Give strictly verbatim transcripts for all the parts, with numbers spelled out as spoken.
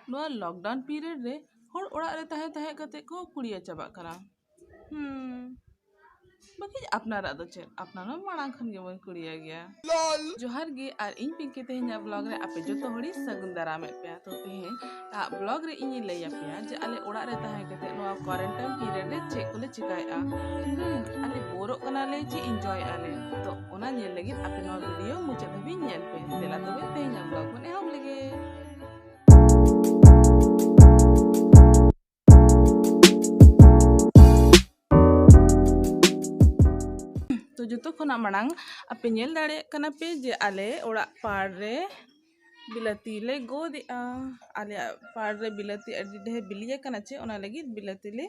ᱱᱚᱣᱟ lockdown period ᱨᱮ ᱦᱚᱲ ᱚᱲᱟᱜ ᱨᱮ ᱛᱟᱦᱮᱸ ᱛᱟᱦᱮᱸ ᱠᱟᱛᱮ ᱠᱚ ᱠᱩᱲᱤᱭᱟ ᱪᱟᱵᱟᱜ ᱠᱟᱱᱟ᱾ ᱦᱩᱸ, ᱵᱟᱹᱠᱤ ᱟᱯᱱᱟᱨᱟᱜ ᱫᱚ ᱪᱮᱫ? ᱟᱯᱱᱟᱨ ᱢᱟ ᱢᱟᱲᱟᱝ ᱠᱷᱚᱱ ᱜᱮᱵᱚᱱ ᱠᱩᱲᱤᱭᱟ ᱜᱮᱭᱟ᱾ ᱡᱚᱦᱟᱨ ᱜᱮ, ᱟᱨ ᱤᱧ ᱯᱤᱝᱠᱤ ᱛᱮᱦᱮᱧᱟᱜ ᱵᱞᱚᱜ ᱨᱮ ᱟᱯᱮ ᱡᱚᱛᱚ ᱦᱚᱲᱤᱧ ᱥᱟᱹᱜᱩᱱ ᱫᱟᱨᱟᱢᱮᱫ ᱯᱮᱭᱟ᱾ ᱛᱚ ᱛᱮᱦᱮᱧ ᱟᱜ ᱵᱞᱚᱜ ᱨᱮ ᱤᱧᱤᱧ ᱞᱟᱹᱭ ᱟᱯᱮᱭᱟ ᱡᱮ ᱟᱞᱮ ᱚᱲᱟᱜ ᱨᱮ ᱛᱟᱦᱮᱸ ᱠᱟᱛᱮ ᱱᱚᱣᱟ ᱠᱣᱟᱨᱮᱱᱴᱟᱭᱤᱱ ᱯᱤᱨᱤᱭᱚᱰ ᱨᱮ ᱪᱮᱫ ᱠᱚᱞᱮ ᱪᱤᱠᱟᱭᱮᱫᱼᱟ᱾ ᱦᱩᱸ, ᱟᱞᱮ ᱵᱳᱨᱚᱜ ᱠᱟᱱᱟᱞᱮ ᱪᱮ ᱤᱱᱡᱚᱭᱮᱫᱼᱟ ᱞᱮ? ᱛᱚ ᱚᱱᱟ ᱧᱮᱞ ᱞᱟᱹᱜᱤᱫ ᱟᱯᱮ ᱱᱚᱣᱟ ᱵᱷᱤᱰᱤᱭᱳ ᱢᱩᱪᱟᱹᱫ ᱫᱷᱟᱹᱵᱤᱡ ᱧᱮᱞ ᱯᱮ᱾ ᱫᱮᱞᱟ ᱛᱚᱵᱮ ᱛᱮᱦᱮᱧᱟᱜ ᱵᱞᱚᱜ ᱵᱚᱱ ᱮᱦᱚᱵ ᱞᱮᱜᱮ᱾ ᱛᱚ ᱡᱚᱛᱚ ᱠᱷᱚᱱᱟᱜ ᱢᱟᱲᱟᱝ ᱟᱯᱮ ᱧᱮᱞ ᱫᱟᱲᱮᱭᱟᱜ ᱠᱟᱱᱟ ᱯᱮ ᱡᱮ ᱟᱞᱮ ᱚᱲᱟᱜ ᱯᱟᱲ ᱨᱮ ᱵᱤᱞᱟᱹᱛᱤ ᱞᱮ ᱜᱚᱫ ᱮᱜᱼᱟ᱾ ᱟᱞᱮᱭᱟᱜ ᱯᱟᱲ ᱨᱮ ᱵᱤᱞᱟᱹᱛᱤ ᱟᱹᱰᱤ ᱰᱷᱮᱨ ᱵᱤᱞᱤ ᱟᱠᱟᱱᱟ ᱪᱮ, ᱚᱱᱟ ᱞᱟᱹᱜᱤᱫ ᱵᱤᱞᱟᱹᱛᱤ ᱞᱮ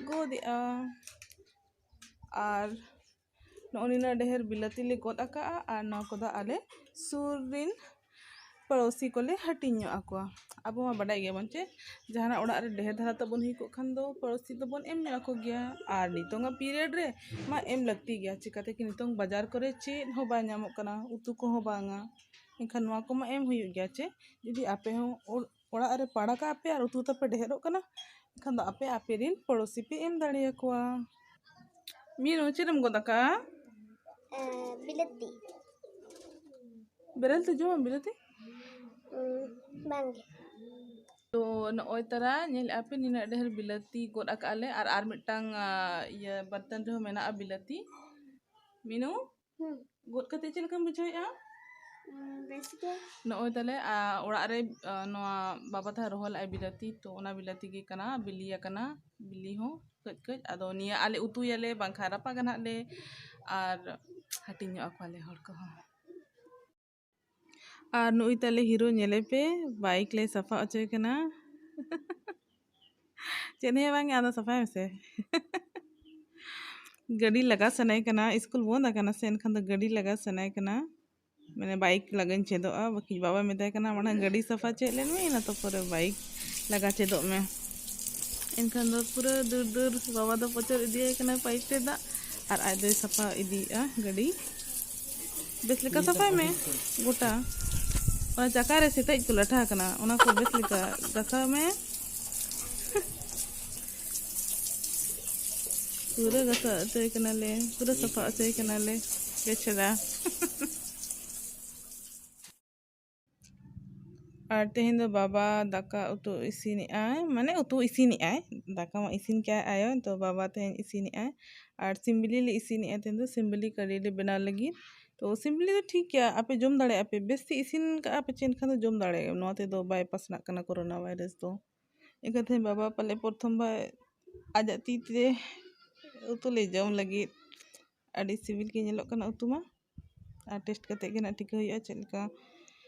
ᱜᱚᱫ ᱮᱜᱼᱟ᱾ ᱟᱨ ᱱᱚᱜᱼᱚ ᱱᱤᱱᱟᱹᱜ ᱰᱷᱮᱨ ᱵᱤᱞᱟᱹᱛᱤ ᱞᱮ ᱜᱚᱫ ᱟᱠᱟᱜᱼᱟ᱾ ᱟᱨ ᱱᱚᱣᱟ ᱠᱚᱫᱚ ᱟᱞᱮ ᱥᱩᱨ ᱨᱤᱱ ᱯᱟᱹᱲᱳᱥᱤ ᱠᱚᱞᱮ ᱦᱟᱹᱴᱤᱧ ᱧᱚᱜ ᱟᱠᱚᱣᱟ᱾ ᱟᱵᱚ ᱢᱟ ᱵᱟᱰᱟᱭ ᱜᱮᱭᱟᱵᱚᱱ ᱪᱮ, ᱡᱟᱦᱟᱱᱟᱜ ᱚᱲᱟᱜ ᱨᱮ ᱰᱷᱮᱨ ᱫᱷᱟᱨᱟ ᱛᱟᱵᱚᱱ ᱦᱩᱭ ᱠᱚᱜ ᱠᱷᱟᱱ ᱫᱚ ᱯᱟᱹᱲᱳᱥᱤ ᱫᱚᱵᱚᱱ ᱮᱢ ᱧᱚᱜ ᱟᱠᱚ ᱜᱮᱭᱟ᱾ ᱟᱨ ᱱᱤᱛᱚᱝᱟᱜ ᱯᱤᱨᱤᱭᱚᱰ ᱨᱮ ᱢᱟ ᱮᱢ ᱞᱟᱹᱠᱛᱤ ᱜᱮᱭᱟ, ᱪᱤᱠᱟᱹᱛᱮ ᱠᱤ ᱱᱤᱛᱚᱝ ᱵᱟᱡᱟᱨ ᱠᱚᱨᱮ ᱪᱮᱫ ᱦᱚᱸ ᱵᱟᱭ ᱧᱟᱢᱚᱜ ᱠᱟᱱᱟ, ᱩᱛᱩ ᱠᱚᱦᱚᱸ ᱵᱟᱝᱟ᱾ ᱮᱱᱠᱷᱟᱱ ᱱᱚᱣᱟ ᱠᱚᱢᱟ ᱮᱢ ᱦᱩᱭᱩᱜ ᱜᱮᱭᱟ ᱪᱮ᱾ ᱡᱩᱫᱤ ᱟᱯᱮ ᱦᱚᱸ ᱚᱲ-, ᱚᱲᱟᱜ ᱨᱮ ᱯᱟᱲᱟᱜ ᱠᱟᱜ ᱯᱮ ᱟᱨ ᱩᱛᱩ ᱛᱟᱯᱮ ᱰᱷᱮᱨᱚᱜ ᱠᱟᱱᱟ, ᱮᱱᱠᱷᱟᱱ ᱫᱚ ᱟᱯᱮ ᱟᱯᱮ ᱨᱤᱱ ᱯᱟᱹᱲᱳᱥᱤ ᱯᱮ ᱮᱢ ᱫᱟᱲᱮᱭᱟᱠᱚᱣᱟ᱾ ᱢᱤᱱᱩ, ᱪᱮᱫ ᱮᱢ ᱜᱚᱫ ᱟᱠᱟᱜᱼᱟ? ᱮᱸ, ᱵᱤᱞᱟᱹᱛᱤ᱾ ᱵᱮᱨᱮᱞ ᱛᱮ ᱡᱚᱢᱟᱢ ᱵᱤᱞᱟᱹᱛᱤ? ᱩᱸ, ᱵᱟᱝᱜᱮ᱾ ᱛᱚ ᱱᱚᱜᱼᱚᱭ ᱛᱟᱨᱟ ᱧᱮᱞᱮᱫᱼᱟ ᱯᱮ, ᱱᱤᱱᱟᱹᱜ ᱰᱷᱮᱨ ᱵᱤᱞᱟᱹᱛᱤ ᱜᱚᱫ ᱟᱠᱟᱜᱼᱟ ᱞᱮ, ᱟᱨ ᱟᱨ ᱢᱤᱫᱴᱟᱝ, ᱟ, ᱤᱭᱟᱹ ᱵᱟᱨᱛᱟᱱ ᱨᱮᱦᱚᱸ ᱢᱮᱱᱟᱜᱼᱟ ᱵᱤᱞᱟᱹᱛᱤ᱾ ᱢᱤᱱᱩ, ᱦᱩᱸ᱾ ᱜᱚᱫ ᱠᱟᱛᱮ ᱪᱮᱫ ᱞᱮᱠᱟᱢ ᱵᱩᱡᱷᱟᱹᱣᱮᱫᱼᱟ? ᱩᱸ, ᱵᱮᱥ ᱜᱮ᱾ ᱱᱚᱜᱼᱚᱭ ᱛᱟᱞᱮ, ᱟ, ᱚᱲᱟᱜ ᱨᱮ, ᱟ, ᱱᱚᱣᱟ ᱵᱟᱵᱟ ᱛᱟᱦᱮᱸ ᱨᱚᱦᱚᱭ ᱞᱮᱫᱼᱟᱭ ᱵᱤᱞᱟᱹᱛᱤ, ᱛᱚ ᱚᱱᱟ ᱵᱤᱞᱟᱹᱛᱤ ᱜᱮ ᱠᱟᱱᱟ, ᱵᱤᱞᱤ ᱟᱠᱟᱱᱟ, ᱵᱤᱞᱤ ᱦᱚᱸ ᱠᱟᱹᱡ ᱠᱟᱹᱡ᱾ ᱟᱫᱚ ᱱᱤᱭᱟᱹ ᱟᱞᱮ ᱩᱛᱩᱭᱟᱞᱮ, ᱵᱟᱝᱠᱷᱟᱱ ᱨᱟᱯᱟᱜᱟ ᱱᱟᱦᱟᱜ ᱞᱮ, ᱟᱨ ᱦᱟᱹᱴᱤᱧ ᱧᱚᱜ ᱟᱠᱚᱣᱟᱞᱮ ᱦᱚᱲ ᱠᱚᱦᱚᱸ᱾ ᱟᱨ ᱱᱩᱭ ᱛᱟᱞᱮ ᱦᱤᱨᱳ ᱧᱮᱞᱮ ᱯᱮ, ᱵᱟᱭᱤᱠ ᱞᱮ ᱥᱟᱯᱷᱟ ᱦᱚᱪᱚᱭ ᱠᱟᱱᱟ᱾ ᱪᱮᱫ ᱦᱚᱸ ᱵᱟᱝ, ᱟᱫᱚ ᱥᱟᱯᱷᱟᱭ ᱢᱮᱥᱮ᱾ ᱜᱟᱹᱰᱤ ᱞᱟᱜᱟ ᱥᱟᱱᱟᱭᱮ ᱠᱟᱱᱟ, ᱥᱠᱩᱞ ᱵᱚᱱᱫ ᱟᱠᱟᱱᱟ ᱥᱮ, ᱮᱱᱠᱷᱟᱱ ᱫᱚ ᱜᱟᱹᱰᱤ ᱞᱟᱜᱟ ᱥᱟᱱᱟᱭᱮ ᱠᱟᱱᱟ᱾ ᱢᱟᱱᱮ ᱵᱟᱭᱤᱠ ᱞᱟᱜᱟᱧ ᱪᱮᱫᱚᱜᱼᱟ, ᱵᱟᱠᱤ ᱵᱟᱵᱟ ᱢᱮᱛᱟᱭ ᱠᱟᱱᱟ, "ᱢᱟᱲᱟᱝ ᱜᱟᱹᱰᱤ ᱥᱟᱯᱷᱟ ᱪᱮᱫ ᱞᱮᱱ ᱢᱮ, ᱤᱱᱟᱹ ᱛᱟᱨᱯᱚᱨᱮ ᱵᱟᱭᱤᱠ ᱞᱟᱜᱟ ᱪᱮᱫᱚᱜ ᱢᱮ᱾" ᱮᱱᱠᱷᱟᱱ ᱫᱚ ᱯᱩᱨᱟᱹ ᱫᱩᱨ ᱫᱩᱨ ᱵᱟᱵᱟ ᱫᱚ ᱯᱚᱪᱚᱨ ᱤᱫᱤᱭᱟᱭ ᱠᱟᱱᱟ ᱯᱟᱭᱤᱯ ᱛᱮ ᱫᱟᱜ, ᱟᱨ ᱟᱡ ᱫᱚᱭ ᱥᱟᱯᱷᱟ ᱤᱫᱤᱭᱮᱫᱼᱟ ᱜᱟᱹᱰᱤ᱾ ᱵᱮᱥ ᱞᱮᱠᱟ ᱥᱟᱯᱷᱟᱭ ᱢᱮ ᱜᱚᱴᱟ᱾ ᱚᱱᱟ ᱪᱟᱠᱟ ᱨᱮ ᱥᱮᱛᱮᱡ ᱠᱚ ᱞᱟᱴᱷᱟ ᱟᱠᱟᱱᱟ, ᱚᱱᱟ ᱠᱚ ᱵᱮᱥ ᱞᱮᱠᱟ ᱜᱟᱥᱟᱣ ᱢᱮ᱾ ᱯᱩᱨᱟᱹ ᱜᱟᱥᱟᱣ ᱦᱚᱪᱚᱭ ᱠᱟᱱᱟᱞᱮ, ᱯᱩᱨᱟᱹ ᱥᱟᱯᱷᱟ ᱦᱚᱪᱚᱭ ᱠᱟᱱᱟᱞᱮ ᱵᱮᱪᱷᱮᱫᱟ᱾ ᱟᱨ ᱛᱮᱦᱮᱧ ᱫᱚ ᱵᱟᱵᱟ ᱫᱟᱠᱟ ᱩᱛᱩ ᱤᱥᱤᱱᱮᱜᱼᱟᱭ, ᱢᱟᱱᱮ ᱩᱛᱩ ᱤᱥᱤᱱᱮᱜᱼᱟᱭ, ᱫᱟᱠᱟ ᱢᱟ ᱤᱥᱤᱱ ᱠᱮᱜᱼᱟᱭ ᱟᱭᱳ, ᱛᱚ ᱵᱟᱵᱟ ᱛᱮᱦᱮᱧ ᱤᱥᱤᱱᱮᱜᱼᱟᱭ᱾ ᱟᱨ ᱥᱤᱢᱵᱤᱞᱤ ᱞᱮ ᱤᱥᱤᱱᱮᱜᱼᱟ ᱛᱮᱦᱮᱧ ᱫᱚ, ᱥᱤᱢᱵᱤᱞᱤ ᱠᱟᱨᱤ ᱞᱮ ᱵᱮᱱᱟᱣ ᱞᱟᱹᱜᱤᱫ᱾ ᱛᱚ ᱥᱤᱢᱵᱤᱞᱤ ᱫᱚ ᱴᱷᱤᱠ ᱜᱮᱭᱟ, ᱟᱯᱮ ᱡᱚᱢ ᱫᱟᱲᱮᱭᱟᱜᱼᱟ ᱯᱮ, ᱵᱮᱥ ᱛᱮ ᱤᱥᱤᱱ ᱠᱟᱜᱼᱟ ᱯᱮ ᱪᱮ, ᱮᱱᱠᱷᱟᱱ ᱫᱚ ᱡᱚᱢ ᱫᱟᱲᱮᱭᱟᱜᱼᱟ, ᱱᱚᱣᱟ ᱛᱮᱫᱚ ᱵᱟᱭ ᱯᱟᱥᱱᱟᱜ ᱠᱟᱱᱟ ᱠᱳᱨᱳᱱᱟ ᱵᱷᱟᱭᱨᱟᱥ ᱫᱚ᱾ ᱮᱱᱠᱷᱟᱱ ᱛᱮᱦᱮᱧ ᱵᱟᱵᱟ ᱯᱟᱞᱮ ᱯᱨᱚᱛᱷᱚᱢ ᱵᱟᱨ ᱟᱡᱟᱜ ᱛᱤ ᱛᱮ ᱩᱛᱩ ᱞᱮ ᱡᱚᱢ ᱞᱟᱹᱜᱤᱫ᱾ ᱟᱹᱰᱤ ᱥᱤᱵᱤᱞ ᱜᱮ ᱧᱮᱞᱚᱜ ᱠᱟᱱᱟ ᱩᱛᱩ ᱢᱟ, ᱟᱨ ᱴᱮᱥᱴ ᱠᱟᱛᱮ ᱜᱮ ᱱᱟᱜ ᱴᱷᱤᱠᱟᱹ ᱦᱩᱭᱩᱜᱼᱟ ᱪᱮᱫ ᱞᱮᱠᱟ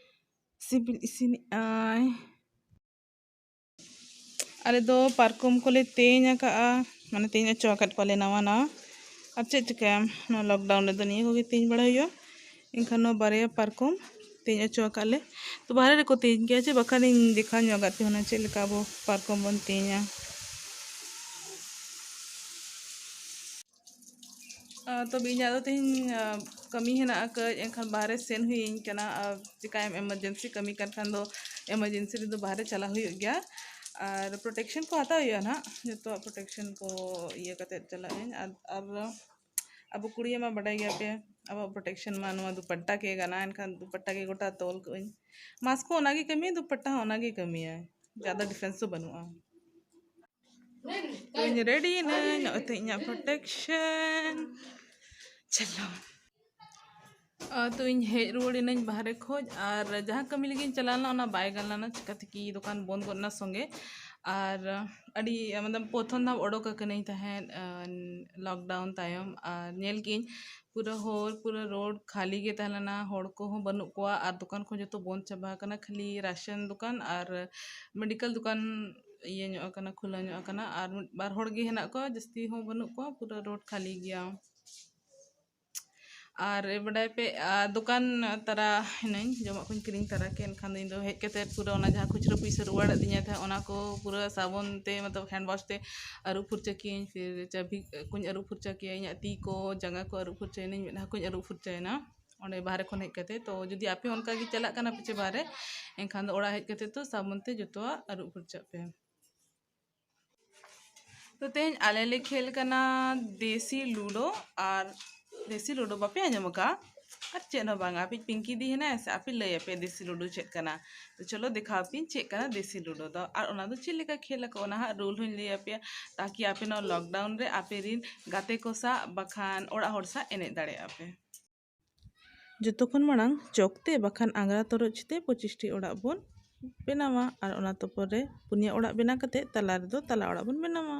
ᱥᱤᱵᱤᱞ ᱤᱥᱤᱱᱮᱜᱼᱟᱭ᱾ ᱟᱞᱮ ᱫᱚ ᱯᱟᱨᱠᱚᱢ ᱠᱚᱞᱮ ᱛᱮᱧ ᱟᱠᱟᱜᱼᱟ, ᱢᱟᱱᱮ ᱛᱮᱧ ᱚᱪᱚ ᱟᱠᱟᱫ ᱠᱚᱣᱟᱞᱮ ᱱᱟᱣᱟ ᱱᱟᱣᱟ᱾ ᱟᱨ ᱪᱮᱫ ᱪᱤᱠᱟᱹᱭᱟᱢ, ᱱᱚᱣᱟ ᱞᱚᱠᱰᱟᱣᱩᱱ ᱨᱮᱫᱚ ᱱᱤᱭᱟᱹ ᱠᱚᱜᱮ ᱛᱮᱧ ᱵᱟᱲᱟ ᱦᱩᱭᱩᱜᱼᱟ᱾ ᱮᱱᱠᱷᱟᱱ ᱱᱚᱣᱟ ᱵᱟᱨᱭᱟ ᱯᱟᱨᱠᱚᱢ ᱛᱮᱧ ᱚᱪᱚ ᱟᱠᱟᱫ ᱞᱮ᱾ ᱛᱚ ᱵᱟᱦᱨᱮ ᱨᱮᱠᱚ ᱛᱮᱧ ᱜᱮᱭᱟ ᱪᱮ, ᱵᱟᱠᱷᱟᱱᱤᱧ ᱫᱮᱠᱷᱟᱣ ᱧᱚᱜ ᱟᱠᱟᱫ ᱯᱮ ᱦᱩᱱᱟᱹᱝ ᱪᱮᱫ ᱞᱮᱠᱟ ᱟᱵᱚ ᱯᱟᱨᱠᱚᱢ ᱵᱚᱱ ᱛᱮᱧᱟ᱾ ᱟᱨ ᱛᱚᱵᱮ ᱤᱧᱟᱹᱜ ᱫᱚ ᱛᱮᱦᱮᱧ, ᱟᱨ, ᱠᱟᱹᱢᱤ ᱦᱮᱱᱟᱜ ᱟᱠᱟᱫ, ᱮᱱᱠᱷᱟᱱ ᱵᱟᱦᱨᱮ ᱥᱮᱱ ᱦᱩᱭᱟᱹᱧ ᱠᱟᱱᱟ᱾ ᱟᱨ ᱪᱤᱠᱟᱹᱭᱟᱢ, ᱮᱢᱟᱨᱡᱮᱱᱥᱤ ᱠᱟᱹᱢᱤ ᱠᱟᱱ ᱠᱷᱟᱱ ᱫᱚ ᱮᱢᱟᱨᱡᱮᱱᱥᱤ ᱨᱮᱫᱚ ᱵᱟᱦᱨᱮ ᱪᱟᱞᱟᱜ ᱦᱩᱭᱩᱜ ᱜᱮᱭᱟ᱾ ᱟᱨ ᱯᱨᱚᱴᱮᱠᱥᱚᱱ ᱠᱚ ᱦᱟᱛᱟᱣ ᱦᱩᱭᱩᱜᱼᱟ ᱱᱟᱦᱟᱜ, ᱡᱚᱛᱚᱣᱟᱜ ᱯᱨᱚᱴᱮᱠᱥᱚᱱ ᱠᱚ ᱤᱭᱟᱹ ᱠᱟᱛᱮᱫ ᱪᱟᱞᱟᱜ ᱟᱹᱧ᱾ ᱟᱨ, ᱟᱨ ᱟᱵᱚ ᱠᱩᱲᱤᱭᱟᱜ ᱢᱟ ᱵᱟᱰᱟᱭ ᱜᱮᱭᱟ ᱯᱮ, ᱟᱵᱚᱣᱟᱜ ᱯᱨᱚᱴᱮᱠᱥᱚᱱ ᱢᱟ ᱱᱚᱣᱟ ᱫᱩᱯᱟᱴᱴᱟ ᱜᱮ ᱠᱟᱱᱟ, ᱮᱱᱠᱷᱟᱱ ᱫᱩᱯᱟᱴᱴᱟ ᱜᱮ ᱜᱚᱴᱟ ᱛᱚᱞ ᱠᱟᱜ ᱟᱹᱧ᱾ ᱢᱟᱥᱠ ᱦᱚᱸ ᱚᱱᱟᱜᱮ ᱠᱟᱹᱢᱤᱭᱟ, ᱫᱩᱯᱟᱴᱴᱟ ᱦᱚᱸ ᱚᱱᱟᱜᱮ ᱠᱟᱹᱢᱤᱭᱟ, ᱡᱟᱫᱟ ᱰᱤᱯᱷᱟᱨᱮᱱᱥ ᱫᱚ ᱵᱟᱹᱱᱩᱜᱼᱟ᱾ ᱛᱚᱧ ᱨᱮᱰᱤ ᱮᱱᱟᱹᱧ, ᱱᱚᱜᱼᱚᱭ ᱛᱚ ᱤᱧᱟᱹᱜ ᱯᱨᱚᱴᱮᱠᱥᱚᱱ᱾ ᱪᱚᱞᱚ᱾ ᱟᱨ ᱛᱚ ᱤᱧ ᱦᱮᱡ ᱨᱩᱣᱟᱹᱲ ᱮᱱᱟᱹᱧ ᱵᱟᱦᱨᱮ ᱠᱷᱚᱡ, ᱟᱨ ᱡᱟᱦᱟᱸ ᱠᱟᱹᱢᱤ ᱞᱟᱹᱜᱤᱫ ᱤᱧ ᱪᱟᱞᱟᱣ ᱞᱮᱱᱟ ᱚᱱᱟ ᱵᱟᱭ ᱜᱟᱱ ᱞᱮᱱᱟ, ᱪᱤᱠᱟᱹ ᱛᱮᱠᱤ ᱫᱚᱠᱟᱱ ᱵᱚᱱᱫ ᱜᱚᱫ ᱮᱱᱟ ᱥᱚᱸᱜᱮ᱾ ᱟᱨ ᱟᱹᱰᱤ, ᱢᱚᱛᱞᱚᱵ, ᱯᱨᱚᱛᱷᱚᱢ ᱫᱷᱟᱣ ᱚᱰᱚᱠ ᱟᱠᱟᱱᱟᱹᱧ ᱛᱟᱦᱮᱸᱫ, ᱟᱨ ᱞᱚᱠᱰᱟᱣᱩᱱ ᱛᱟᱭᱚᱢ, ᱟᱨ ᱧᱮᱞ ᱠᱮᱜᱼᱟᱹᱧ ᱯᱩᱨᱟᱹ ᱦᱚᱨ, ᱯᱩᱨᱟᱹ ᱨᱳᱰ ᱠᱷᱟᱹᱞᱤ ᱜᱮ ᱛᱟᱦᱮᱸ ᱞᱮᱱᱟ, ᱦᱚᱲ ᱠᱚᱦᱚᱸ ᱵᱟᱹᱱᱩᱜ ᱠᱚᱣᱟ, ᱟᱨ ᱫᱚᱠᱟᱱ ᱠᱚ ᱡᱚᱛᱚ ᱵᱚᱱᱫ ᱪᱟᱵᱟ ᱟᱠᱟᱱᱟ, ᱠᱷᱟᱹᱞᱤ ᱨᱟᱥᱚᱱ ᱫᱚᱠᱟᱱ ᱟᱨ ᱢᱮᱰᱤᱠᱮᱞ ᱫᱚᱠᱟᱱ ᱤᱭᱟᱹ ᱧᱚᱜ ᱟᱠᱟᱱᱟ, ᱠᱷᱩᱞᱟᱹᱣ ᱧᱚᱜ ᱟᱠᱟᱱᱟ, ᱟᱨ ᱢᱤᱫ ᱵᱟᱨ ᱦᱚᱲ ᱜᱮ ᱦᱮᱱᱟᱜ ᱠᱚᱣᱟ, ᱡᱟᱹᱥᱛᱤ ᱦᱚᱸ ᱵᱟᱹᱱᱩᱜ ᱠᱚᱣᱟ, ᱯᱩᱨᱟᱹ ᱨᱳᱰ ᱠᱷᱟᱹᱞᱤ ᱜᱮᱭᱟ᱾ ᱟᱨ ᱵᱟᱰᱟᱭ ᱯᱮ, ᱟᱨ ᱫᱚᱠᱟᱱ ᱛᱟᱨᱟ ᱦᱤᱱᱟᱹᱧ, ᱡᱚᱢᱟᱜ ᱠᱚᱧ ᱠᱤᱨᱤᱧ ᱛᱟᱨᱟ ᱠᱮᱫ, ᱮᱱᱠᱷᱟᱱ ᱫᱚ ᱤᱧ ᱫᱚ ᱦᱮᱡ ᱠᱟᱛᱮᱫ ᱯᱩᱨᱟᱹ ᱚᱱᱟ ᱡᱟᱦᱟᱸ ᱠᱷᱩᱪᱨᱟᱹ ᱯᱩᱭᱥᱟᱹ ᱨᱩᱣᱟᱹᱲ ᱟᱹᱫᱤᱧᱟ ᱛᱟᱦᱮᱸᱫ, ᱚᱱᱟ ᱠᱚ ᱯᱩᱨᱟᱹ ᱥᱟᱵᱚᱱ ᱛᱮ, ᱢᱚᱛᱞᱚᱵ, ᱦᱮᱱᱰ ᱣᱟᱥ ᱛᱮ ᱟᱹᱨᱩᱵ ᱯᱷᱩᱨᱪᱟᱹ ᱠᱤᱭᱟᱹᱧ, ᱯᱷᱤᱨ ᱪᱟᱹᱵᱷᱤ ᱠᱚᱧ ᱟᱹᱨᱩᱵ ᱯᱷᱩᱨᱪᱟᱹ ᱠᱮᱭᱟ, ᱤᱧᱟᱹᱜ ᱛᱤ ᱠᱚ, ᱡᱟᱸᱜᱟ ᱠᱚ ᱟᱹᱨᱩᱵ ᱯᱷᱩᱨᱪᱟᱹᱭᱮᱱᱟᱹᱧ, ᱢᱮᱫᱦᱟ ᱠᱚᱧ ᱟᱹᱨᱩᱵ ᱯᱷᱩᱨᱪᱟᱹᱭᱮᱱᱟ᱾ ᱚᱸᱰᱮ ᱵᱟᱦᱨᱮ ᱠᱷᱚᱱ ᱦᱮᱡ ᱠᱟᱛᱮ᱾ ᱛᱚ ᱡᱩᱫᱤ ᱟᱯᱮ ᱚᱱᱠᱟ ᱜᱮ ᱪᱟᱞᱟᱜ ᱠᱟᱱᱟ ᱯᱮ ᱪᱮ ᱵᱟᱦᱨᱮ, ᱮᱱᱠᱷᱟᱱ ᱫᱚ ᱚᱲᱟᱜ ᱦᱮᱡ ᱠᱟᱛᱮ ᱫᱚ ᱥᱟᱵᱚᱱ ᱛᱮ ᱡᱚᱛᱚᱣᱟᱜ ᱟᱹᱨᱩᱵ ᱯᱷᱟᱨᱪᱟᱜ ᱯᱮ᱾ ᱛᱚ ᱛᱮᱦᱮᱧ ᱟᱞᱮ ᱞᱮ ᱠᱷᱮᱞ ᱠᱟᱱᱟ ᱫᱮᱥᱤ ᱞᱩᱰᱳ᱾ ᱟᱨ ᱫᱮᱥᱤ ᱞᱩᱰᱳ ᱵᱟᱯᱮ ᱟᱸᱡᱚᱢ ᱟᱠᱟᱫᱼᱟ? ᱟᱨ ᱪᱮᱫ ᱦᱚᱸ ᱵᱟᱝᱟ, ᱟᱯᱮ ᱯᱤᱝᱠᱤ ᱫᱤ ᱦᱮᱱᱟᱭᱟ ᱥᱮ, ᱟᱯᱮ ᱞᱟᱹᱭ ᱟᱯᱮ ᱫᱮᱥᱤ ᱞᱩᱰᱳ ᱪᱮᱫ ᱠᱟᱱᱟ᱾ ᱛᱚ ᱪᱚᱞᱚ ᱫᱮᱠᱷᱟᱣ ᱯᱮ ᱪᱮᱫ ᱠᱟᱱᱟ ᱫᱮᱥᱤ ᱞᱩᱰᱳ ᱫᱚ, ᱟᱨ ᱚᱱᱟ ᱫᱚ ᱪᱮᱫ ᱞᱮᱠᱟ ᱠᱷᱮᱞ ᱟᱠᱚ, ᱚᱱᱟ ᱦᱟᱸᱜ ᱨᱩᱞ ᱦᱚᱸᱧ ᱞᱟᱹᱭ ᱟᱯᱮᱭᱟ, ᱛᱟᱠᱤ ᱟᱯᱮ ᱱᱚᱣᱟ ᱞᱚᱠᱰᱟᱣᱩᱱ ᱨᱮ ᱟᱯᱮ ᱨᱤᱱ ᱜᱟᱛᱮ ᱠᱚ ᱥᱟᱶ ᱵᱟᱠᱷᱟᱱ ᱚᱲᱟᱜ ᱦᱚᱲ ᱥᱟᱶ ᱮᱱᱮᱡ ᱫᱟᱲᱮᱭᱟᱜᱼᱟ ᱯᱮ᱾ ᱡᱚᱛᱚ ᱠᱷᱚᱱ ᱢᱟᱲᱟᱝ ᱪᱚᱠ ᱛᱮ ᱵᱟᱠᱷᱟᱱ ᱟᱝᱜᱽᱨᱟ ᱛᱚᱨᱚᱡ ᱛᱮ ᱯᱚᱸᱪᱤᱥᱴᱤ ᱚᱲᱟᱜ ᱵᱚᱱ ᱵᱮᱱᱟᱣᱟ, ᱟᱨ ᱚᱱᱟ ᱛᱟᱨᱯᱚᱨᱮ ᱯᱩᱱᱭᱟᱹ ᱚᱲᱟᱜ ᱵᱮᱱᱟᱣ ᱠᱟᱛᱮ ᱛᱟᱞᱟ ᱨᱮᱫᱚ ᱛᱟᱞᱟ ᱚᱲᱟᱜ ᱵᱚᱱ ᱵᱮᱱᱟᱣᱟ᱾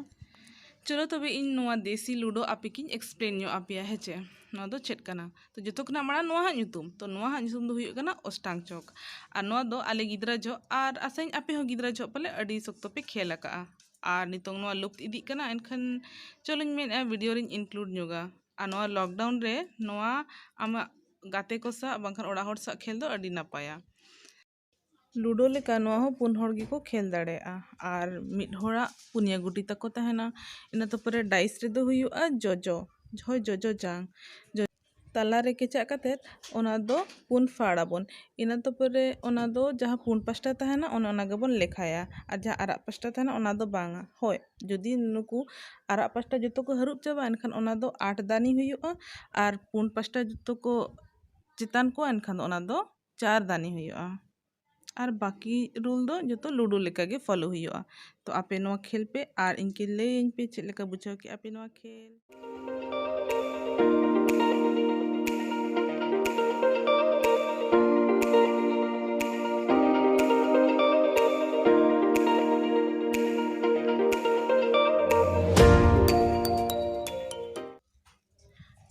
ᱪᱚᱞᱚ ᱛᱚᱵᱮ ᱤᱧ ᱱᱚᱣᱟ ᱫᱮᱥᱤ ᱞᱩᱰᱳ ᱟᱯᱮ ᱠᱤᱧ explain ᱧᱚᱜ ᱟᱯᱮᱭᱟ, ᱦᱮᱸ ᱪᱮ? ᱱᱚᱣᱟ ᱫᱚ ᱪᱮᱫ ᱠᱟᱱᱟ? ᱛᱚ ᱡᱚᱛᱚ ᱠᱷᱚᱱᱟᱜ ᱢᱟᱲᱟᱝ ᱱᱚᱣᱟ ᱦᱟᱸᱜ ᱧᱩᱛᱩᱢ, ᱛᱚ ᱱᱚᱣᱟ ᱦᱟᱸᱜ ᱧᱩᱛᱩᱢ ᱫᱚ ᱦᱩᱭᱩᱜ ᱠᱟᱱᱟ ᱚᱥᱴᱟᱝ ᱪᱚᱠ᱾ ᱟᱨ ᱱᱚᱣᱟ ᱫᱚ ᱟᱞᱮ ᱜᱤᱫᱽᱨᱟᱹ ᱡᱚᱦᱚᱜ, ᱟᱨ ᱟᱥᱟᱧ ᱟᱯᱮ ᱦᱚᱸ ᱜᱤᱫᱽᱨᱟᱹ ᱡᱚᱦᱚᱜ ᱯᱟᱞᱮ ᱟᱹᱰᱤ ᱥᱚᱠᱛᱚ ᱯᱮ ᱠᱷᱮᱞ ᱟᱠᱟᱜᱼᱟ᱾ ᱟᱨ ᱱᱤᱛᱚᱝ ᱱᱚᱣᱟ ᱞᱩᱯᱛ ᱤᱫᱤᱜ ᱠᱟᱱᱟ, ᱮᱱᱠᱷᱟᱱ ᱪᱚᱞᱚᱧ ᱢᱮᱱᱮᱫᱼᱟ ᱵᱷᱤᱰᱤᱭᱳ ᱨᱤᱧ include ᱧᱚᱜᱟ᱾ ᱟᱨ ᱱᱚᱣᱟ ᱞᱚᱠᱰᱟᱣᱩᱱ ᱨᱮ ᱱᱚᱣᱟ ᱟᱢᱟᱜ ᱜᱟᱛᱮ ᱠᱚ ᱥᱟᱶ ᱵᱟᱝᱠᱷᱟᱱ ᱚᱲᱟᱜ ᱦᱚᱲ ᱥᱟᱶ ᱠᱷᱮᱞ ᱫᱚ ᱟᱹᱰᱤ ᱱᱟᱯᱟᱭᱟ᱾ ᱞᱩᱰᱳ ᱞᱮᱠᱟ ᱱᱚᱣᱟ ᱦᱚᱸ ᱯᱩᱱ ᱦᱚᱲ ᱜᱮᱠᱚ ᱠᱷᱮᱞ ᱫᱟᱲᱮᱭᱟᱜᱼᱟ, ᱟᱨ ᱢᱤᱫ ᱦᱚᱲᱟᱜ ᱯᱩᱱᱭᱟᱹ ᱜᱩᱴᱤ ᱛᱟᱠᱚ ᱛᱟᱦᱮᱱᱟ᱾ ᱤᱱᱟᱹ ᱛᱟᱨᱯᱚᱨᱮ ᱰᱟᱭᱤᱥ ᱨᱮᱫᱚ ᱦᱩᱭᱩᱜᱼᱟ ᱡᱚᱡᱚ, ᱦᱳᱭ, ᱡᱚᱡᱚ ᱡᱟᱝ, ᱡᱚ-, ᱛᱟᱞᱟ ᱨᱮ ᱠᱮᱪᱟᱜ ᱠᱟᱛᱮᱫ ᱚᱱᱟ ᱫᱚ ᱯᱩᱱ ᱯᱷᱟᱲ ᱟᱵᱚᱱ᱾ ᱤᱱᱟᱹ ᱛᱟᱨᱯᱚᱨᱮ ᱚᱱᱟ ᱫᱚ ᱡᱟᱦᱟᱸ ᱯᱩᱱ ᱯᱟᱥᱴᱟ ᱛᱟᱦᱮᱱᱟ, ᱚᱱᱮ ᱚᱱᱟ ᱜᱮᱵᱚᱱ ᱞᱮᱠᱷᱟᱭᱟ, ᱟᱨ ᱡᱟᱦᱟᱸ ᱟᱨᱟᱜ ᱯᱟᱥᱴᱟ ᱛᱟᱦᱮᱱᱟ, ᱚᱱᱟ ᱫᱚ ᱵᱟᱝᱟ᱾ ᱦᱳᱭ, ᱡᱩᱫᱤ ᱱᱩᱠᱩ ᱟᱨᱟᱜ ᱯᱟᱥᱴᱟ ᱡᱚᱛᱚ ᱠᱚ ᱦᱟᱹᱨᱩᱵ ᱪᱟᱵᱟᱜᱼᱟ, ᱮᱱᱠᱷᱟᱱ ᱚᱱᱟ ᱫᱚ ᱟᱴ ᱫᱟᱱᱤ ᱦᱩᱭᱩᱜᱼᱟ, ᱟᱨ ᱯᱩᱱ ᱯᱟᱥᱴᱟ ᱡᱚᱛᱚ ᱠᱚ ᱪᱮᱛᱟᱱ ᱠᱚᱣᱟ, ᱮᱱᱠᱷᱟᱱ ᱫᱚ ᱚᱱᱟ ᱫᱚ ᱪᱟᱨ ᱫᱟᱱᱤ ᱦᱩᱭᱩᱜᱼᱟ᱾ ᱟᱨ ᱵᱟᱹᱠᱤ ᱨᱩᱞ ᱫᱚ ᱡᱚᱛᱚ ᱞᱩᱰᱳ ᱞᱮᱠᱟᱜᱮ ᱯᱷᱚᱞᱳ ᱦᱩᱭᱩᱜᱼᱟ᱾ ᱛᱚ ᱟᱯᱮ ᱱᱚᱣᱟ ᱠᱷᱮᱞ ᱯᱮ ᱟᱨ ᱤᱧ ᱠᱤ ᱞᱟᱹᱭᱟᱹᱧ ᱯᱮ ᱪᱮᱫ ᱞᱮᱠᱟ ᱵᱩᱡᱷᱟᱹᱣ ᱠᱮᱜᱼᱟ ᱯᱮ ᱱᱚᱣᱟ ᱠᱷᱮᱞ᱾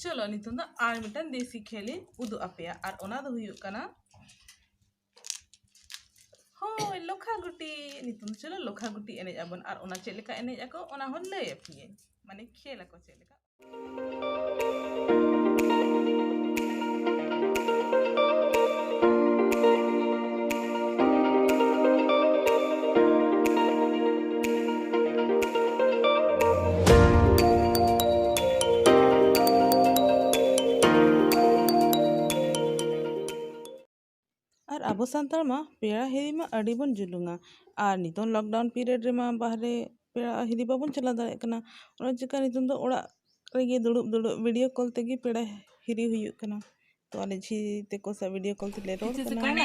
ᱪᱚᱞᱚ ᱱᱤᱛᱚᱝ ᱫᱚ ᱟᱨ ᱢᱤᱫᱴᱟᱝ ᱫᱮᱥᱤ ᱠᱷᱮᱞ ᱤᱧ ᱩᱫᱩᱜ ᱟᱯᱮᱭᱟ, ᱟᱨ ᱚᱱᱟ ᱫᱚ ᱦᱩᱭᱩᱜ ᱠᱟᱱᱟ, ᱦᱳᱭ, ᱞᱚᱠᱷᱟ ᱜᱩᱴᱤ᱾ ᱱᱤᱛᱚᱝ ᱫᱚ ᱪᱚᱞᱚ ᱞᱚᱠᱷᱟ ᱜᱩᱴᱤ ᱮᱱᱮᱡ ᱟᱵᱚᱱ, ᱟᱨ ᱚᱱᱟ ᱪᱮᱫ ᱞᱮᱠᱟ ᱮᱱᱮᱡ ᱟᱠᱚ ᱚᱱᱟ ᱦᱚᱸ ᱞᱟᱹᱭ ᱟᱯᱮᱭᱟᱹᱧ, ᱢᱟᱱᱮ ᱠᱷᱮᱞ ᱟᱠᱚ ᱪᱮᱫ ᱞᱮᱠᱟ᱾ ᱥᱟᱱᱛᱟᱲ ᱢᱟ ᱯᱮᱲᱟ ᱦᱤᱨᱤ ᱢᱟ ᱟᱹᱰᱤ ᱵᱚᱱ ᱡᱩᱞᱩᱝᱟ, ᱟᱨ ᱱᱤᱛᱚᱝ lockdown period ᱨᱮᱢᱟ ᱵᱟᱦᱨᱮ ᱯᱮᱲᱟ ᱦᱤᱨᱤ ᱵᱟᱵᱚᱱ ᱪᱟᱞᱟᱣ ᱫᱟᱲᱮᱭᱟᱜ ᱠᱟᱱᱟ᱾ ᱚᱱᱟ ᱪᱤᱠᱟᱹ ᱱᱤᱛᱚᱝ ᱫᱚ ᱚᱲᱟᱜ ᱨᱮᱜᱮ ᱫᱩᱲᱩᱵ ᱫᱩᱲᱩᱵ video call ᱛᱮᱜᱮ ᱯᱮᱲᱟ ᱦᱤᱨᱤ ᱦᱩᱭᱩᱜ ᱠᱟᱱᱟ᱾ ᱛᱚ ᱟᱞᱮ ᱡᱷᱤ ᱛᱮᱠᱚ ᱥᱟᱶ video call ᱛᱮᱞᱮ ᱨᱚᱲ ᱠᱤᱪᱷᱩ ᱠᱟᱱᱟ᱾ ᱥᱮᱠᱮᱱᱰ᱾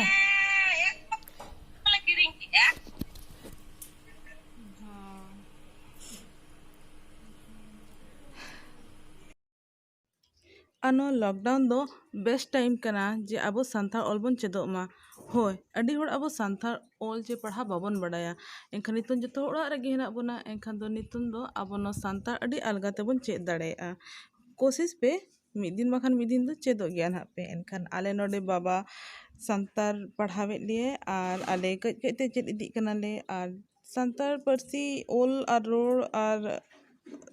ᱟᱨ ᱱᱚᱣᱟ lockdown ᱫᱚ best time ᱠᱟᱱᱟ ᱡᱮ ᱟᱵᱚ ᱥᱟᱱᱛᱟᱲ ᱚᱞ ᱵᱚᱱ ᱪᱮᱫᱚᱜ ᱢᱟ᱾ ᱦᱳᱭ, ᱟᱹᱰᱤ ᱦᱚᱲ ᱟᱵᱚ ᱥᱟᱱᱛᱟᱲ ᱚᱞ ᱪᱮ ᱯᱟᱲᱦᱟᱣ ᱵᱟᱵᱚᱱ ᱵᱟᱰᱟᱭᱟ, ᱮᱱᱠᱷᱟᱱ ᱱᱤᱛᱚᱝ ᱡᱚᱛᱚ ᱦᱚᱲ ᱚᱲᱟᱜ ᱨᱮᱜᱮ ᱦᱮᱱᱟᱜ ᱵᱚᱱᱟ, ᱮᱱᱠᱷᱟᱱ ᱫᱚ ᱱᱤᱛᱚᱝ ᱫᱚ ᱟᱵᱚ ᱱᱚᱣᱟ ᱥᱟᱱᱛᱟᱲ ᱟᱹᱰᱤ ᱟᱞᱜᱟ ᱛᱮᱵᱚᱱ ᱪᱮᱫ ᱫᱟᱲᱮᱭᱟᱜᱼᱟ᱾ ᱠᱳᱥᱤᱥ ᱯᱮ, ᱢᱤᱫ ᱫᱤᱱ ᱵᱟᱠᱷᱟᱱ ᱢᱤᱫ ᱫᱤᱱ ᱫᱚ ᱪᱮᱫᱚᱜ ᱜᱮᱭᱟ ᱱᱟᱦᱟᱜ ᱯᱮ᱾ ᱮᱱᱠᱷᱟᱱ ᱟᱞᱮ ᱱᱚᱰᱮ ᱵᱟᱵᱟ ᱥᱟᱱᱛᱟᱲ ᱯᱟᱲᱦᱟᱣᱮᱫ ᱞᱮᱭᱟᱭ ᱟᱨ ᱟᱞᱮ ᱠᱟᱹᱡ ᱠᱟᱹᱡ ᱛᱮ ᱪᱮᱫ ᱤᱫᱤᱜ ᱠᱟᱱᱟᱞᱮ, ᱟᱨ ᱥᱟᱱᱛᱟᱲ ᱯᱟᱹᱨᱥᱤ ᱚᱞ ᱟᱨ ᱨᱚᱲ ᱟᱨ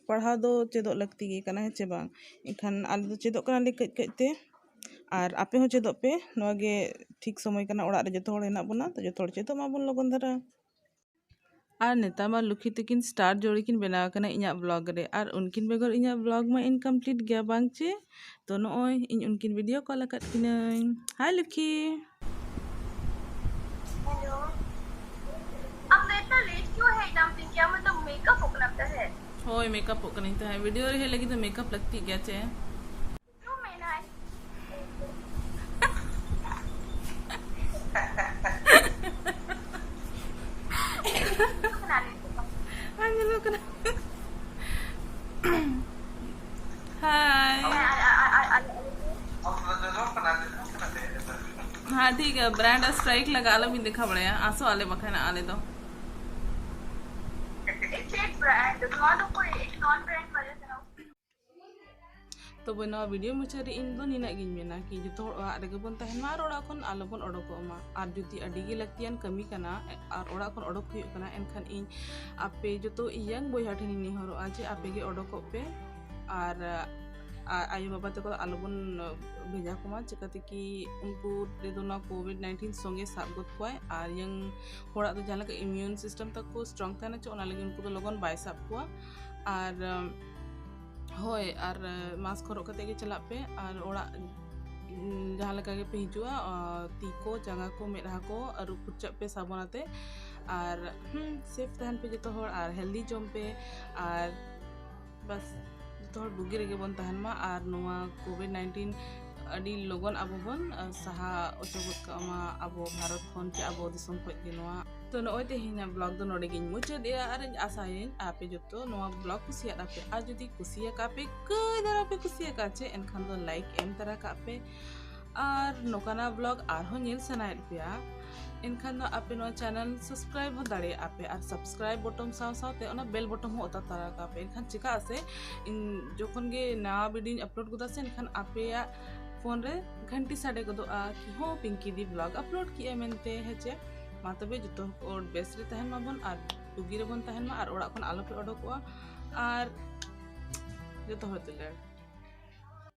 ᱯᱟᱲᱦᱟᱣ ᱫᱚ ᱪᱮᱫᱚᱜ ᱞᱟᱹᱠᱛᱤ ᱜᱮ ᱠᱟᱱᱟ, ᱦᱮᱸ ᱪᱮ ᱵᱟᱝ? ᱮᱱᱠᱷᱟᱱ ᱟᱞᱮ ᱫᱚ ᱪᱮᱫᱚᱜ ᱠᱟᱱᱟᱞᱮ ᱠᱟᱹᱡ ᱠᱟᱹᱡ ᱛᱮ, ᱟᱨ ᱟᱯᱮ ᱦᱚᱸ ᱪᱮᱫᱚᱜ ᱯᱮ᱾ ᱱᱚᱣᱟ ᱜᱮ ᱴᱷᱤᱠ ᱥᱚᱢᱚᱭ ᱠᱟᱱᱟ, ᱚᱲᱟᱜ ᱨᱮ ᱡᱚᱛᱚ ᱦᱚᱲ ᱦᱮᱱᱟᱜ ᱵᱚᱱᱟ, ᱛᱚ ᱡᱚᱛᱚ ᱦᱚᱲ ᱪᱮᱫᱚᱜ ᱢᱟᱵᱚᱱ ᱞᱚᱜᱚᱱ ᱫᱷᱟᱨᱟ᱾ ᱟᱨ ᱱᱮᱛᱟᱨ ᱢᱟ ᱞᱩᱠᱷᱤ ᱛᱟᱹᱠᱤᱱ star ᱡᱳᱲᱤ ᱠᱤᱱ ᱵᱮᱱᱟᱣ ᱟᱠᱟᱱᱟ ᱤᱧᱟᱹᱜ vlog ᱨᱮ, ᱟᱨ ᱩᱱᱠᱤᱱ ᱵᱮᱜᱚᱨ ᱤᱧᱟᱹᱜ vlog ᱢᱟ incomplete ᱜᱮᱭᱟ, ᱵᱟᱝ ᱪᱮ? ᱛᱚ ᱱᱚᱜᱼᱚᱭ ᱤᱧ ᱩᱱᱠᱤᱱ video call ᱟᱠᱟᱫ ᱠᱤᱱᱟᱹᱧ᱾ Hi ᱞᱩᱠᱷᱤ᱾ हेलो। अब मैं इतना लेट क्यों है एकदम से? क्या मतलब मेकअप होना लगता है? ᱦᱳᱭ, ᱢᱮᱠᱟᱯᱚᱜ ᱠᱟᱹᱱᱟᱹᱧ ᱛᱟᱦᱮᱸᱫ᱾ video ᱨᱮ ᱦᱮᱡ ᱞᱟᱹᱜᱤᱫ ᱫᱚ ᱢᱮᱠᱟᱯ ᱞᱟᱹᱠᱛᱤᱜ ᱜᱮᱭᱟ ᱪᱮ? क्यों मैं ना बना लेती हूँ। हाँ, ये लोग ना। हाय। हाँ, ठीक है, brand strike लगा, ᱟᱞᱚᱵᱤᱱ ᱫᱮᱠᱷᱟᱣ ᱵᱟᱲᱟᱭᱟ, ᱟᱥᱚ ᱟᱞᱮ ᱵᱟᱠᱷᱟᱱ ᱟᱞᱮ ᱫᱚ᱾ एक fake brand, तुम्हारा तो कोई एक नॉन ब्रांड वाले से ना। ᱛᱚᱵᱮ ᱱᱚᱣᱟ video ᱢᱩᱪᱟᱹᱫ ᱨᱮ ᱤᱧ ᱫᱚ ᱱᱤᱱᱟᱹᱜ ᱜᱤᱧ ᱢᱮᱱᱟ ᱠᱤ ᱡᱚᱛᱚ ᱦᱚᱲ ᱚᱲᱟᱜ ᱨᱮᱜᱮ ᱵᱚᱱ ᱛᱟᱦᱮᱱ ᱢᱟ ᱟᱨ ᱚᱲᱟᱜ ᱠᱷᱚᱱ ᱟᱞᱚ ᱵᱚᱱ ᱚᱰᱚᱠᱚᱜ ᱢᱟ᱾ ᱟᱨ ᱡᱩᱫᱤ ᱟᱹᱰᱤ ᱜᱮ ᱞᱟᱹᱠᱛᱤᱭᱟᱱ ᱠᱟᱹᱢᱤ ᱠᱟᱱᱟ ᱟᱨ ᱚᱲᱟᱜ ᱠᱷᱚᱱ ᱚᱰᱚᱠ ᱦᱩᱭᱩᱜ ᱠᱟᱱᱟ, ᱮᱱᱠᱷᱟᱱ ᱤᱧ ᱟᱯᱮ ᱡᱚᱛᱚ young ᱵᱚᱭᱦᱟ ᱴᱷᱮᱱᱤᱧ ᱱᱮᱦᱚᱨᱚᱜᱼᱟ ᱡᱮ ᱟᱯᱮ ᱜᱮ ᱚᱰᱚᱠᱚᱜ ᱯᱮ᱾ ᱟᱨ, ᱟᱨ ᱟᱭᱳ ᱵᱟᱵᱟ ᱛᱟᱠᱚ ᱫᱚ ᱟᱞᱚ ᱵᱚᱱ ᱵᱷᱮᱡᱟ ᱠᱚᱢᱟ, ᱪᱤᱠᱟᱹᱛᱮ ᱠᱤ ᱩᱱᱠᱩ ᱨᱮᱫᱚ ᱱᱚᱣᱟ COVID nineteen ᱥᱚᱸᱜᱮ ᱥᱟᱵ ᱜᱚᱫ ᱠᱚᱣᱟᱭ᱾ ᱟᱨ young ᱦᱚᱲᱟᱜ ᱫᱚ ᱡᱟᱦᱟᱸ ᱞᱮᱠᱟ immune system ᱛᱟᱠᱚ strong ᱛᱟᱦᱮᱱᱟ ᱪᱮ, ᱚᱱᱟ ᱞᱟᱹᱜᱤᱫ ᱩᱱᱠᱩ ᱫᱚ ᱞᱚᱜᱚᱱ ᱵᱟᱭ ᱥᱟᱵ ᱠᱚᱣᱟ᱾ ᱟᱨ ᱦᱳᱭ, ᱟᱨ mask ᱦᱚᱨᱚᱜ ᱠᱟᱛᱮ ᱜᱮ ᱪᱟᱞᱟᱜ ᱯᱮ᱾ ᱟᱨ ᱚᱲᱟᱜ ᱡᱟᱦᱟᱸ ᱞᱮᱠᱟ ᱜᱮᱯᱮ ᱦᱤᱡᱩᱜᱼᱟ, ᱛᱤ ᱠᱚ, ᱡᱟᱸᱜᱟ ᱠᱚ, ᱢᱮᱫᱦᱟ ᱠᱚ ᱟᱹᱨᱩᱵ ᱯᱷᱩᱨᱪᱟᱹᱜ ᱯᱮ ᱥᱟᱵᱚᱱ ᱟᱛᱮ᱾ ᱟᱨ ᱦᱩᱸ, ᱥᱮᱯᱷ ᱛᱟᱦᱮᱱ ᱯᱮ ᱡᱚᱛᱚ ᱦᱚᱲ, ᱟᱨ ᱦᱮᱞᱫᱤ ᱡᱚᱢ ᱯᱮ, ᱟᱨ ᱵᱟᱥ, ᱡᱚᱛᱚ ᱦᱚᱲ ᱵᱩᱜᱤ ᱨᱮᱜᱮ ᱵᱚᱱ ᱛᱟᱦᱮᱱ ᱢᱟ᱾ ᱟᱨ ᱱᱚᱣᱟ ᱠᱳᱵᱷᱤᱰ ᱱᱟᱭᱤᱱᱴᱤᱱ ᱟᱹᱰᱤ ᱞᱚᱜᱚᱱ ᱟᱵᱚ ᱵᱚᱱ ᱥᱟᱦᱟ ᱚᱪᱚ ᱜᱚᱫ ᱠᱟᱜ ᱢᱟ ᱟᱵᱚ ᱵᱷᱟᱨᱚᱛ ᱠᱷᱚᱱ ᱪᱮ ᱟᱵᱚ ᱫᱤᱥᱚᱢ ᱠᱷᱚᱱ ᱜᱮ ᱱᱚᱣᱟ᱾ ᱛᱚ, ᱱᱚᱜᱼᱚᱭ ᱛᱮᱦᱮᱧᱟᱜ ᱵᱞᱚᱜ ᱫᱚ ᱱᱚᱰᱮ ᱜᱤᱧ ᱢᱩᱪᱟᱹᱫᱮᱜᱼᱟ᱾ ᱟᱨ ᱤᱧ ᱟᱥᱟᱭᱟᱹᱧ ᱟᱯᱮ ᱡᱚᱛᱚ ᱱᱚᱣᱟ ᱵᱞᱚᱜ ᱠᱩᱥᱤᱭᱟᱫ ᱟᱯᱮ, ᱟᱨ ᱡᱩᱫᱤ ᱠᱩᱥᱤᱭᱟᱠᱟᱜ ᱯᱮ, ᱠᱟᱹᱡ ᱫᱷᱟᱨᱟ ᱯᱮ ᱠᱩᱥᱤᱭᱟᱠᱟᱜᱼᱟ ᱪᱮ, ᱮᱱᱠᱷᱟᱱ ᱫᱚ ᱞᱟᱭᱤᱠ ᱮᱢ ᱛᱟᱨᱟ ᱠᱟᱜ ᱯᱮ᱾ ᱟᱨ ᱱᱚᱝᱠᱟᱱᱟᱜ ᱵᱞᱚᱜ ᱟᱨᱦᱚᱸ ᱧᱮᱞ ᱥᱟᱱᱟᱭᱮᱫ ᱯᱮᱭᱟ, ᱮᱱᱠᱷᱟᱱ ᱫᱚ ᱟᱯᱮ ᱱᱚᱣᱟ ᱪᱮᱱᱮᱞ ᱥᱟᱵᱥᱠᱨᱟᱭᱤᱵ ᱦᱚᱸ ᱫᱟᱲᱮᱭᱟᱜᱼᱟ ᱯᱮ᱾ ᱟᱨ ᱥᱟᱵᱥᱠᱨᱟᱭᱤᱵ ᱵᱚᱴᱚᱢ ᱥᱟᱶ ᱥᱟᱶᱛᱮ ᱚᱱᱟ ᱵᱮᱞ ᱵᱚᱴᱚᱢ ᱦᱚᱸ ᱚᱛᱟ ᱛᱟᱨᱟ ᱠᱟᱜ ᱯᱮ᱾ ᱮᱱᱠᱷᱟᱱ ᱪᱮᱫᱟᱜ ᱥᱮ ᱤᱧ ᱡᱚᱠᱷᱚᱱ ᱜᱮ ᱱᱟᱣᱟ ᱵᱷᱤᱰᱤᱭᱳᱧ ᱟᱯᱞᱳᱰ ᱜᱚᱫᱟ ᱥᱮ, ᱮᱱᱠᱷᱟᱱ ᱟᱯᱮᱭᱟᱜ ᱯᱷᱳᱱ ᱨᱮ ᱜᱷᱟᱱᱴᱤ ᱥᱟᱰᱮ ᱜᱚᱫᱚᱜᱼᱟ ᱠᱤ, "ᱦᱚᱸ, ᱯᱤᱝᱠᱤ ᱫᱤ ᱵᱞᱚᱜ ᱟᱯᱞᱳᱰ ᱠᱮᱜᱼᱟᱭ" ᱢᱮᱱᱛᱮ, ᱦᱮᱸ ᱪᱮ? ᱢᱟ ᱛᱚᱵᱮ ᱡᱚᱛᱚ ᱦᱚᱲ ᱵᱮᱥ ᱨᱮ ᱛᱟᱦᱮᱱ ᱢᱟᱵᱚᱱ, ᱟᱨ ᱵᱩᱜᱤ ᱨᱮᱵᱚᱱ ᱛᱟᱦᱮᱱ ᱢᱟ, ᱟᱨ ᱚᱲᱟᱜ ᱠᱷᱚᱱ ᱟᱞᱚ ᱯᱮ ᱚᱰᱚᱠᱚᱜᱼᱟ, ᱟᱨ ᱡᱚᱛᱚ ᱦᱚᱲ ᱫᱩᱞᱟᱹᱲ᱾